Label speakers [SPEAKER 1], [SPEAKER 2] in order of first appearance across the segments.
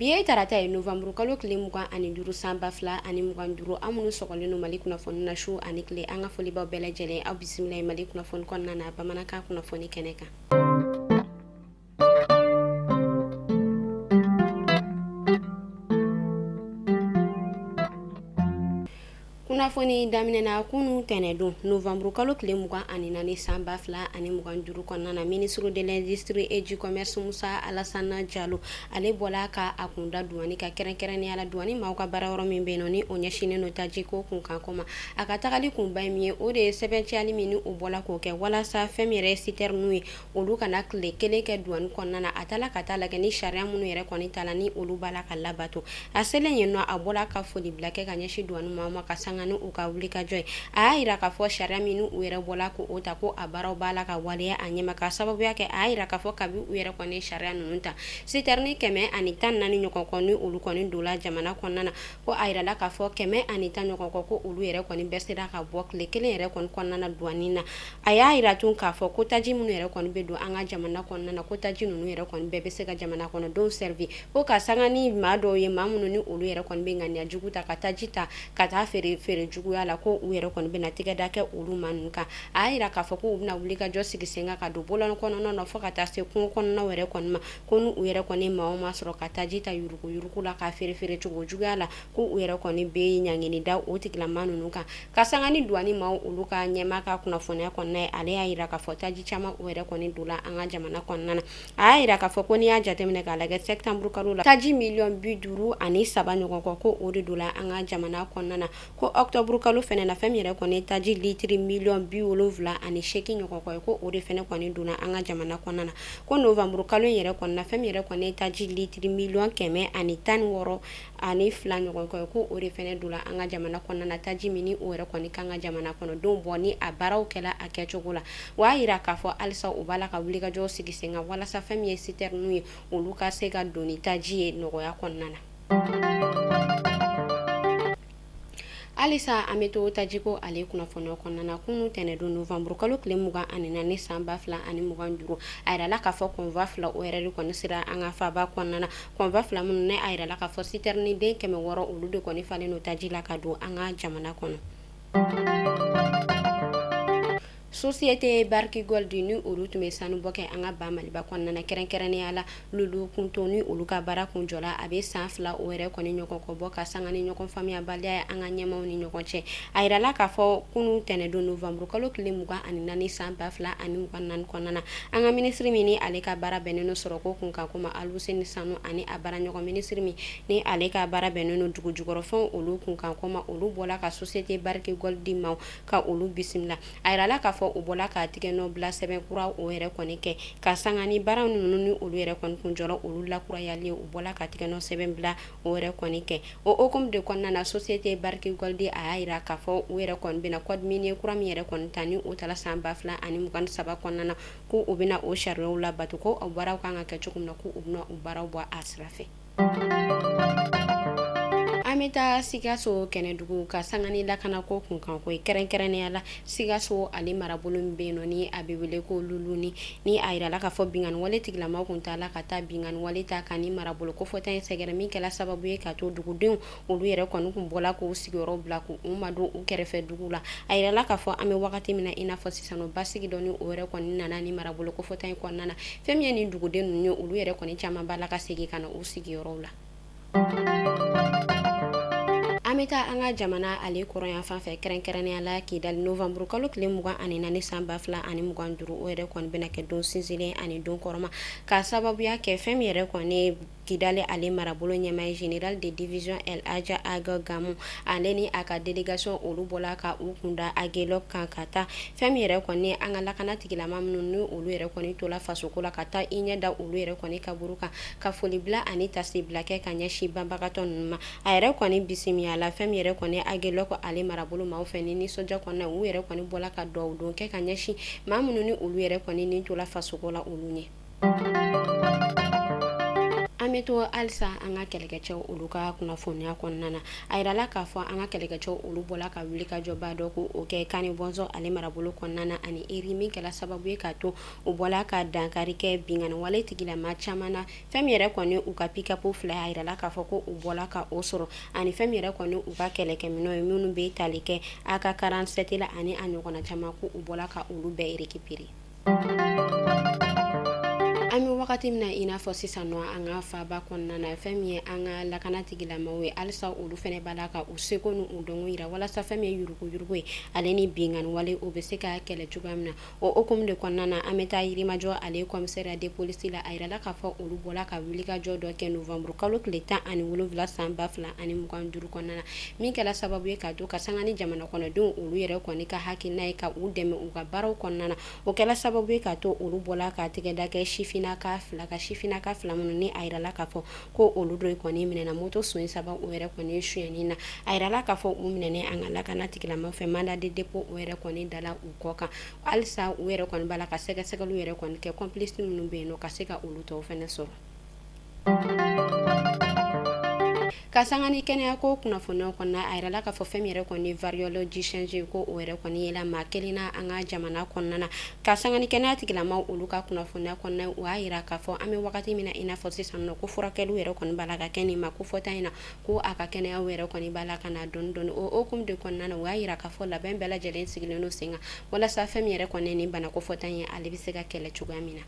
[SPEAKER 1] Bi ye tarata ye, novembre kalo tile 25, san 2025. Aw minnu sɔgɔlen don Mali kunnafoni na su ani tile, an ka foli b'aw bɛɛ lajɛlen. Aw bisimila ye Mali kunnafoni kɔnɔna na, bamanankan kunnafoni kɛnɛ kan. Kunnafoni daminɛna kunun tɛnɛndon, novembre kalo tile 24, san 2025 kɔnɔna na. Ministre de l'industrie et du commerce, Musa Alasana Jalo, ale bɔla ka a kunda duwani ka kɛrɛnkɛrɛnnenya la duwani maaw ka baara yɔrɔ min bɛ yen nɔ, ni o ɲɛsinnen don tajiko kunkanko ma. A ka tagali kunba ye min ye, o de ye sɛbɛntiyali min ni o bɔla k'o kɛ walasa fɛn min yɛrɛ ye citerne ye, olu kana tile kelen kɛ duwani kɔnɔna na. A taala ka taa lajɛ ni sariya minnu yɛrɛ kɔni tala, ni olu b'a la ka labato. A selen yen nɔ, a bɔla ka foli bila kɛ ka ɲɛsin duwani maaw ma ka sanga ni u ka wulikajɔ ye. A y'a jira k'a fɔ sariya min u yɛrɛ bɔla k'o ta, ko a baaraw b'a la ka waleya a ɲɛma, ka sababuya kɛ a y'a jira k'a fɔ kabi u yɛrɛ kɔni sariya ninnu ta, citerne 114 ɲɔgɔn kɔ, ni olu kɔni donna jamana kɔnɔna na, ko a jirala k'a fɔ 110 ɲɔgɔn kɔ, ko olu yɛrɛ kɔni bɛɛ sera ka bɔ tile kelen yɛrɛ kɔni kɔnɔna na duwani na. A y'a jira tun k'a fɔ ko taji minnu yɛrɛ kɔni bɛ don an ka jamana kɔnɔna na, ko taji ninnu yɛrɛ kɔni bɛɛ bɛ se ka jamana kɔnɔdenw servi, ko ka sanga ni maa dɔw ye, maa minnu ni olu yɛrɛ kɔni bɛ ŋaniya jugu ta ka taji ta ka taa feere feere juguya la, ko u yɛrɛ kɔni bɛna tɛgɛ da kɛ olu maa ninnu kan. A y'a jira k'a fɔ ko u bɛna wulikajɔ sigi sen kan ka don bɔlɔn kɔnɔna na fo ka taa se kungo kɔnɔnaw yɛrɛ kɔni ma, ko ni u yɛrɛ kɔni maa o maa sɔrɔ ka taji ta yuruguyurugu la k'a feere feere cogo juguya la, ko u yɛrɛ kɔni bɛ ɲangini da o tigilama ninnu kan. Ka sanga ni duwani maaw olu ka ɲɛmaa ka kunnafoniya kɔnɔna ye, ale y'a jira k'a fɔ taji caman o yɛrɛ kɔni donna an ka jamana kɔnɔna na. A y'a jira k'a fɔ ko n'i y'a jateminɛ k'a lajɛ, septembre kalo la, taji miliyɔn 53 ɲɔgɔn kɔ, ko o de donna an ka jamana kɔnɔna na. Ko octobre kalo fɛnɛ na, fɛn min yɛrɛ kɔni taji litiri miliyɔn 78 ɲɔgɔn kɔ ye, ko o de fɛnɛ kɔni donna an ka jamana kɔnɔna na. Ko novembre kalo in yɛrɛ kɔnɔna, fɛn min yɛrɛ kɔni taji litiri miliyɔn 116 ɲɔgɔn kɔ ye, ko o de fɛnɛ donna an ka jamana kɔnɔna na. Taji min ni o yɛrɛ kɔni kan ka jamana kɔnɔdenw bɔ, ni a baaraw kɛla a kɛcogo la. Wa a yira k'a fɔ halisa u b'a la ka wulikajɔ sigi sen kan walasa fɛn min ye citerne ye, olu ka se ka don ni taji ye nɔgɔya kɔnɔna na. Halisa an bɛ to tajiko ale kunnafoniya kɔnɔna na. Kunun tɛnɛndon, novembre kalo tile 24, san 2025, a yirala k'a fɔ convoi fila o yɛrɛ de kɔni sera an ka faaba kɔnɔna na. Convoi fila minnu ne a yirala k'a fɔ citerne den 600, olu de kɔni falen don taji la ka don an ka jamana kɔnɔ. Société Barrick Gold, ni olu tun bɛ sanubɔ kɛ an ka ba Maliba kɔnɔna na, kɛrɛnkɛrɛnnenya la Loulo-Gounkoto, ni olu ka baara kun jɔla a bɛ san 2 o yɛrɛ kɔni ɲɔgɔn kɔ bɔ, ka sanga ni ɲɔgɔn faamuyabaliya ye an ka ɲɛmaaw ni ɲɔgɔn cɛ. A yirala k'a fɔ kunun tɛnɛndon, novembre kalo tile 24, san 2024 kɔnɔna na, an ka minisiri min ni ale ka baara bɛnnen don sɔrɔko kunkanko ma, Aluseni Sanu, ani a baaraɲɔgɔn minisiri min ni ale ka baara bɛnnen don dugujukɔrɔfɛnw olu kunkanko ma, olu bɔla ka société Barrick Gold maaw ka olu bisimila. A yirala k'a fɔ u bɔla ka tigɛnɔ bila sɛbɛn kura o yɛrɛ kɔni kɛ ka sanga ni baara ninnu ni olu yɛrɛ kɔni kun jɔra, olu lakurayali, u bɔla ka tigɛnɔ sɛbɛn bila o yɛrɛ kɔni kɛ. O hukumu de kɔnɔna na, société Barrick Gold a y'a yira k'a fɔ u yɛrɛ kɔni bɛna code minier kura min yɛrɛ kɔni ta, ni o tala san 2023 kɔnɔna na, ko u bɛna o sariyaw labato, ko o baaraw kan ka kɛ cogo min na, ko u bɛna o baaraw bɔ a sira fɛ. An bɛ taa Sikaso kɛnɛdugu ka sanga ni lakanako kunkanko ye, kɛrɛnkɛrɛnnenya la Sikaso ale marabolo min bɛ yen nɔ, ni a bɛ wele ko Loulouni, ni a yirala k'a fɔ binkanni wale tigilamaw kun taala ka taa binkanni wale ta ka ni marabolo kofɔta in sɛgɛrɛ, min kɛla sababu ye ka to dugudenw olu yɛrɛ kɔni kun bɔla k'u sigiyɔrɔ bila k'u madon u kɛrɛfɛ dugu la. A yirala k'a fɔ an bɛ wagati min na i n'a fɔ sisan, basigi dɔɔni o yɛrɛ kɔni nana ni marabolo kofɔta in kɔnɔna na. Fɛn min ye nin duguden ninnu ye, olu yɛrɛ kɔni caman b'a la ka segin ka na u sigiyɔrɔw la. An bɛ taa an ka jamana ale kɔrɔnyanfan fɛ, kɛrɛnkɛrɛnnenya la Kidali. Novembre kalo tile 24, san 2025, o yɛrɛ kɔni bɛna kɛ don sinsinlen ani don kɔrɔma, ka sababuya kɛ fɛn min yɛrɛ kɔni Kidali ale marabolo ɲɛmaa ye, général de division El Hadj Ag Gamou, ale ni a ka délégation, olu bɔla ka u kunda Aguelhok kan ka taa fɛn min yɛrɛ kɔni an ka lakana tigilama minnu ni olu yɛrɛ kɔni tola fasoko la, ka taa i ɲɛ da olu yɛrɛ kɔni kaburu kan, ka foli bila ani tasibila kɛ ka ɲɛsin banbagatɔ ninnu ma. A yɛrɛ kɔni bisimilala fɛn min yɛrɛ kɔni Aguelhok ale marabolo maaw fɛ ni nisɔndiya kɔnɔna. U yɛrɛ kɔni bɔla ka dugawu don kɛ ka ɲɛsin maa minnu ni olu yɛrɛ kɔni ni tola fasoko la, olu ɲɛ. An An bɛ to halisa an ka kɛlɛkɛcɛw olu ka kunnafoniya kɔnɔna na. A yirala k'a fɔ an ka kɛlɛkɛcɛw olu bɔla ka wulikajɔba dɔ ko o kɛ Kani Bɔnsɔn ale marabolo kɔnɔna na ani eri min kɛla sababu ye k'a to u bɔla ka dankari kɛ binkanni wale tigilama caman na. Fɛn min yɛrɛ kɔni u ka pick-up 2, a yirala k'a fɔ ko u bɔla ka o sɔrɔ, ani fɛn min yɛrɛ kɔni u ka kɛlɛkɛminɛnw ye minnu bɛ tali kɛ AK 47 la ani a ɲɔgɔnna caman, ko u bɔla ka olu bɛɛ récupérer. An bɛ wagati min na i n'a fɔ sisan nɔ, an ka faaba kɔnɔna na, fɛn min ye an ka lakana tigilamaw ye, halisa olu fana b'a la ka u seko n'u dɔnko yira walasa fɛn min ye yuruguyurugu ye ale ni binkanni wale, o bɛ se ka kɛlɛ cogoya min na. O hukumu de kɔnɔna na, an bɛ taa Yirimajɔ ale commissariat de police la. A yirala k'a fɔ olu bɔla ka wulikajɔ dɔ kɛ novembre kalo tile 17 san 2025 kɔnɔna na, min kɛra sababu ye ka to ka sanga ni jamana kɔnɔdenw olu yɛrɛ kɔni ka hakilina ye ka u dɛmɛ u ka baaraw kɔnɔna na. O kɛra sababu ye ka to olu bɔla ka tɛgɛda kɛ sifinnaka 2 kan, sifinnaka 2 minnu ni a yirala k'a fɔ ko olu dɔ kɔni minɛna moto sonya 3 o yɛrɛ kɔni sonyani na. A yirala k'a fɔ u minɛnen an ka lakana tigilamaw fɛ, mandat de dépôt o yɛrɛ kɔni dala u kɔ kan. Halisa u yɛrɛ kɔni b'a la ka sɛgɛsɛgɛliw yɛrɛ kɔni kɛ, complice minnu bɛ yen nɔ, ka se ka olu tɔw fana sɔrɔ. Ka sanga ni kɛnɛya ko kunnafoniyaw kɔnɔna, a yirala k'a fɔ fɛn min yɛrɛ kɔni variole du singe, ko o yɛrɛ kɔni yela maa kelen na an ka jamana kɔnɔna na. Ka sanga ni kɛnɛya tigilamaw olu ka kunnafoniya kɔnɔna, u y'a yira k'a fɔ an bɛ wagati min na i n'a fɔ sisan nɔ, ko furakɛliw yɛrɛ kɔni b'a la ka kɛ nin ma ko fɔta in na, ko a ka kɛnɛya yɛrɛ kɔni b'a la ka na dɔɔni dɔɔni. O hukumu de kɔnɔna na, u y'a yira k'a fɔ labɛn bɛɛ lajɛlen sigilen don sen kan walasa fɛn min yɛrɛ kɔni ni bana kofɔta in ye, ale bɛ se ka kɛlɛ cogoya min na.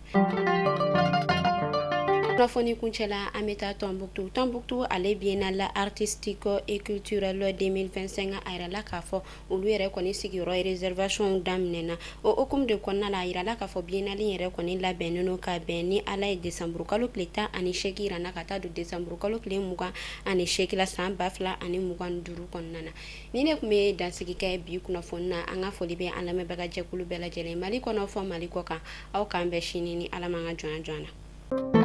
[SPEAKER 1] Kunnafoni kuncɛ la, an bɛ taa Tombouctou. Tombouctou ale biennale artistique et culturelle 2025, a yirala k'a fɔ olu yɛrɛ kɔni sigiyɔrɔ réservation daminɛna. O hukumu de kɔnɔna la, a yirala k'a fɔ biennale yɛrɛ kɔni labɛnnen don ka bɛn ni Ala ye décembre kalo tile 18 yira na ka taa don décembre kalo tile 28 la san 2025 kɔnɔna na. Ni ne tun bɛ dansigi kɛ bi kunnafoni na. An ka foli bɛ an lamɛnbaga jɛkulu bɛɛ lajɛlen, Mali kɔnɔ fɔ Mali kɔ kan. Aw k'an bɛn sini ni Ala m'an ka jɔnya jɔ an na.